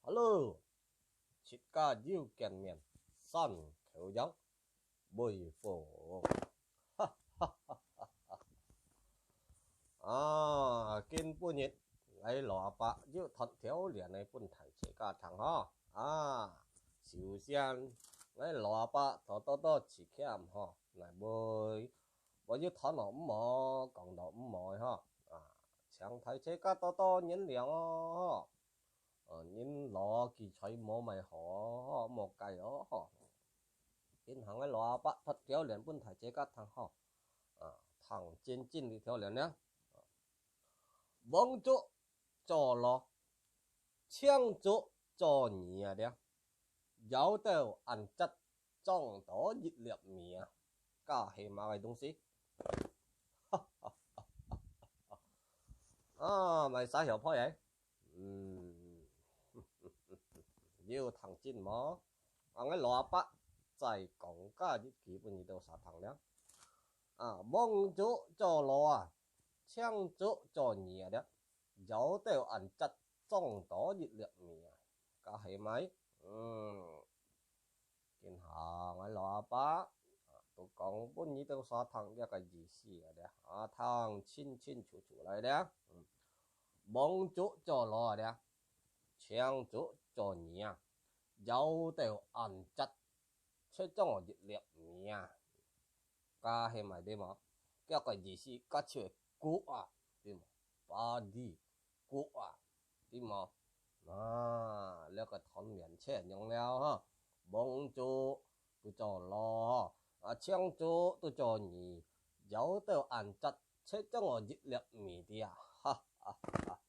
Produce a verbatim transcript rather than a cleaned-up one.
Hello，自家又見面，山口洋，微風。啊，今晡日，𠊎老阿伯又讀條令仔分大自家聽吼。啊，首先，𠊎老阿伯多多多自謙吼，𠊎會，會有讀到毋好，講到毋好吼。啊，請大自家多多原諒哦吼。 呃，人老記才無麼好，無計哦吼。今下𠊎老阿伯讀條令仔分大自家聽吼。啊，聽真真這條令仔呢。黃竹做老，青竹做兒啊了，枵到恁節， 長到一粒米啊，該係麼个東西？啊，麼儕曉配仔？嗯，有聽真無？啊，𠊎老阿伯再講加一句分你兜儕聽了。啊，黃竹做老啊，青竹做兒啊了，枵到恁節，長到一粒米啊，該係麼个？嗯， 今下𠊎老阿伯，啊，都講分你兜儕聽這个意思啊了，啊，聽清清楚楚來了。嗯，黃竹做老啊了，青竹做兒啊，枵到恁節，才長一粒米啊。該係麼个對無？這个意思，該就係穀啊，對無？Padi，穀啊，對無？啊，這个斷面切樣了吼，黃竹都做老吼，啊，青竹都做兒，枵到恁節，才長一粒米的啊，哈哈哈